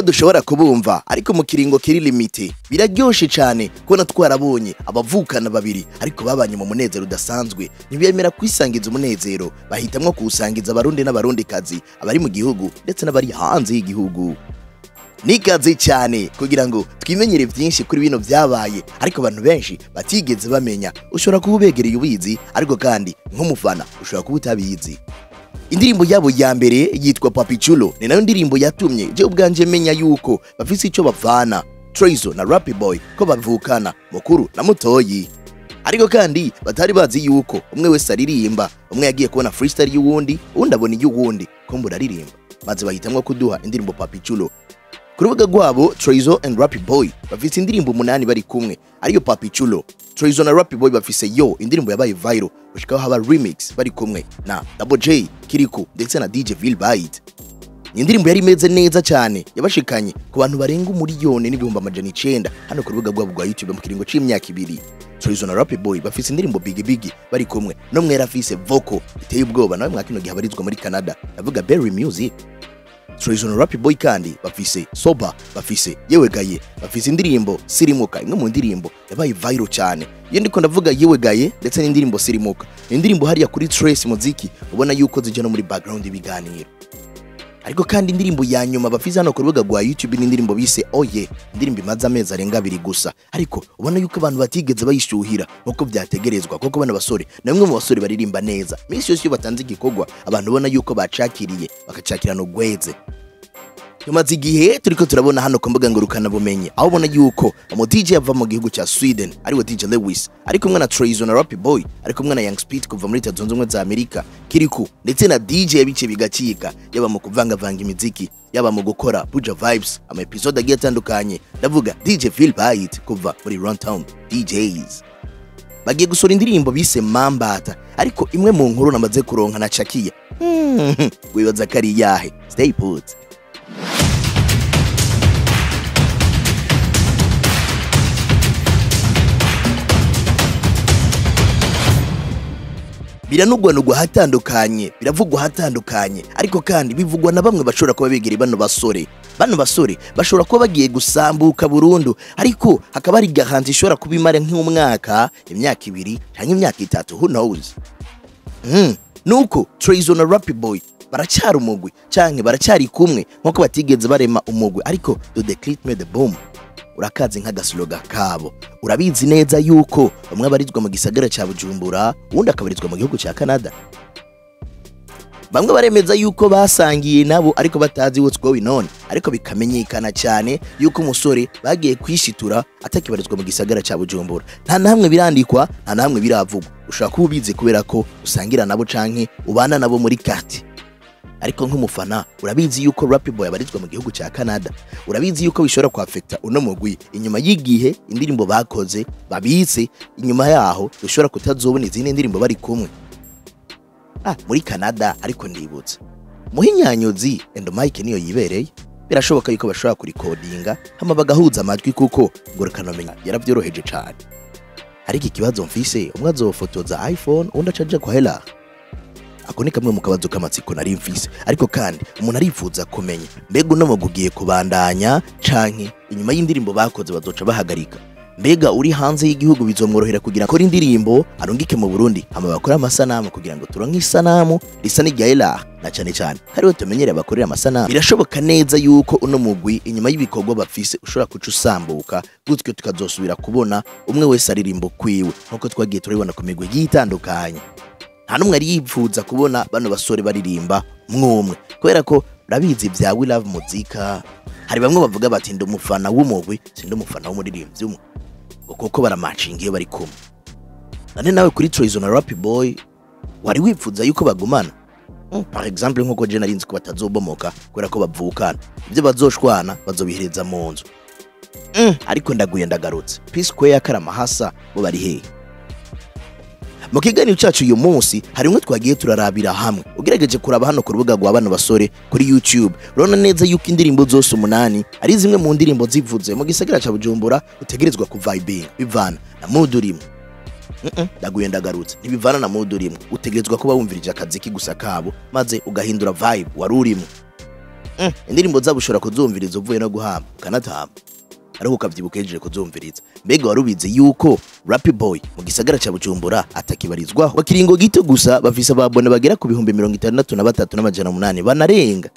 Ko dushobora kubumva ariko mu kiringo kiri limité. Biraryoshe cyane kubona twarabonye abavukana babiri ariko babanye mu munezero udasanzwe, ntibemera kwisangiza umunezero, bahitamwo kuwusangiza abarundi n'abarundikazi, abari mu gihugu ndetse n'abari hanze y'igihugu. Nikaze cyane kugira ngo twimenyere byinshi kuri bino byabaye ariko abantu benshi batigeze bamenya. Ushobora kuba ubegereye ubizi, ariko kandi nk'umufana ushobora kuba utabizi. Indirimbo yabo ya mbere yitwa Papichulo, ni nayo ndirimbo yatumye je ubwanje menya yuko bafise ico bavana Trezo na Rappy Boy, ko bavukana mukuru na mutoyi, ariko kandi batari bazi yuko umwe wese aririmba. Umwe yagiye kubona freestyle y'uwundi, uwundi abona iy'uwundi ko aririmba, maze bahitamwo kuduha indirimbo Papichulo. Ku rubuga rwabo, Trezo and Rappy Boy bafise indirimbo 8 bari kumwe, ariyo Papichulo. Trezo na Rappy Boy bafise yo indirimbo yabaye viral gushikaho haba remix bari kumwe na Double J, Kiriku ndetse na DJ Philbyte. Ni indirimbo yari imeze neza cyane, yabashikanye ku bantu barenga 1,900,000 hano ku rubuga rwabo rwa YouTube mu kiringo c'imyaka 2. Trezo na Rappy Boy bafise indirimbo Big Big bari kumwe no mwera afise vocal iteye ubwoba, nawe mwakino gihe abarizwa muri Canada, ndavuga Berry Music. Trezo na Rappy Boy kandi bafise Soba, bafise Yewe Gaye, bafise indirimbo Sirimuka, imwe mu ndirimbo yabaye viral cyane. Iyo ndiko ndavuga Yewe Gaye ndetse n'indirimbo Sirimuka, ni indirimbo hariya kuri Trace Muziki ubona yuko zije no muri background ibiganiro. Ariko kandi indirimbo ya nyuma bafise hano ku rubuga rwa YouTube ni indirimbo bise Oye, indirimbo imaze amezi arenga 2 gusa, ariko ubona yuko abantu batigeze bayishuhira nkuko byategerezwa, kuko bana basore na bamwe mu basore baririmba neza. Misi yose iyo batanze igikorwa abantu ubona yuko bacakiriye bakacakirana ugweze. Tumaze igihe turiko turabona hano ku mbuga ngurukana bumenyi, aho ubona yuko umu DJ ava mu gihugu cya Sweden ariwe DJ Lewis ari kumwe na Trezo na Rappy Boy, ari kumwe na Young Speed kuva muri Leta Zunze Ubumwe za Amerika, Kiriku ndetse na DJ yabice bigacika, yaba mu kuvangavanga imiziki, yaba mu gukora Buja Vibes, ama episode agiye atandukanye, ndavuga DJ Philbyte kuva muri Runtown DJs. Bagiye gusora indirimbo bise Mambata, ariko imwe mu nkuru namaze kuronka na Chakia. Wibaza ko ari iyahe? Stay put. Biranugwanugwa hatandukanye, biravugwa hatandukanye, ariko kandi bivugwa na bamwe bashobora kuba begereye bano basore. Bano basore bashobora kuba bagiye gusambuka burundu, ariko hakaba hari garanti ishobora kuba imara nk'umwaka, imyaka 2 canke imyaka 3, who knows. Nuko Trezo na Rappy Boy baracyari umugwi canke baracyari kumwe nkuko batigeze barema umugwi, ariko do the click made the boom. Urakaze nk'agasloga kabo. Urabizi neza yuko umwe abarizwa mu gisagara ca Bujumbura, uwundi akabarizwa mu gihugu ca Canada. Bamwe baremeza yuko basangiye nabo ariko batazi what's going on, ariko bikamenyekana cyane yuko umusore bagiye kwishitura atakibarizwa mu gisagara ca Bujumbura. Nta namwe birandikwa, nta namwe biravugwa. Ushobora kuba ubizi kubera ko usangira nabo canke ubana nabo muri quartier. Ariko nk'umufana urabizi yuko Rappy Boy abarizwa mu gihugu ca Canada. Urabizi yuko bishobora kwafekta uno mugwi inyuma y'igihe indirimbo bakoze babitse, inyuma yaho dushobora kutazobona izindi ndirimbo bari kumwe. Muri Canada ariko ndibutse Muhinyanyuzi and Mike niyo yibereye, birashoboka yuko bashobora kurikodinga hama bagahuza amajwi, kuko ngorokana yaravyoroheje cane. Ariko ikibazo mfise, umwe azofotoza iPhone undi acaja kwa hela. Ako ni kamwe mu kabazo k'amatsiko nari mfise, ariko kandi umuntu arifuza kumenya mbega uno mugwi ugiye kubandanya canke inyuma y'indirimbo bakoze bazoca bahagarika. Mbega uri hanze y'igihugu bizomworohera kugira akore indirimbo arungike mu Burundi hama bakore amasanamu kugira ngo turonke isanamu risa n'irya Ella, na cane cane hariho tumenyereye abakorera amasanamu. Birashoboka neza yuko uno mugwi inyuma y'ibikorwa bafise ushobora kuca usambuka, gutyo tukazosubira kubona umwe wese aririmbo kwiwe nkuko twagiye turabibona ku migwi yitandukanye. Nta numwe ari yifuza kubona bano basore baririmba mwumwe, kubera ko urabizi vya We Love Muzika hari bamwe bavuga bati ndi umufana w'umugwi, sindi umufana w'umuririmbyi umwe, ngo kuko baramacinga iyo bari kumwe. None nawe kuri Trezo na Rappy Boy wari wifuza yuko bagumana? Par exemple nkuko je narinzi ko batazobomoka kubera ko bavukana, ibyo bazoshwana bazobihereza mu nzu. Ariko ndaguye ndagarutse, P Square Karamahasa bo bari hehe? Mu kiganiro cyacu uyu munsi hari umwe twagiye turarabira hamwe. Ugerageje kuraba hano ku rubuga rwa bano basore kuri YouTube, urabona neza yuko indirimbo zose 8 ari zimwe mu ndirimbo zivuze mu gisagara ca Bujumbura utegerezwa ku vibing bivana na mood urimo. Ndaguye ndagarutse, ntibivana na mood urimo, utegerezwa kuba wumvirije akaziki gusa kabo maze ugahindura vibe wari urimo. Indirimbo zabo ushobora kuzumviriza uvuye no guhamba ukanatamba, ariko ukavyibuka uhejeje kuzumviriza. Mbega wari ubizi yuko Rappy Boy mu gisagara ca Bujumbura atakibarizwaho? Mu kiringo gito gusa bafise ababone bagera ku 63,800 banarenga.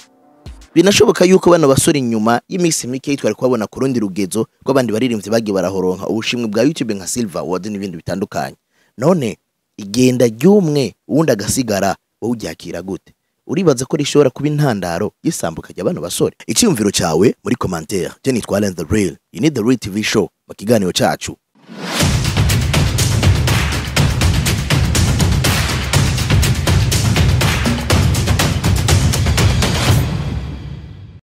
Binashoboka yuko bano basore inyuma y'iminsi mike twari kubabona ku rundi rugezo rw'abandi baririmbyi bagiye barahoronka ubushimwe bwa YouTube nka Silver Award n'ibindi bitandukanye. None igenda ry'umwe uwundi agasigara, wowe uryakira gute? Uribaza ko rishobora kuba intandaro y'isambuka rya bano basore? Icyumviro cyawe muri commentaire. Je nitwa Alain the Real, you need the Real TV show mu kiganiro cacu.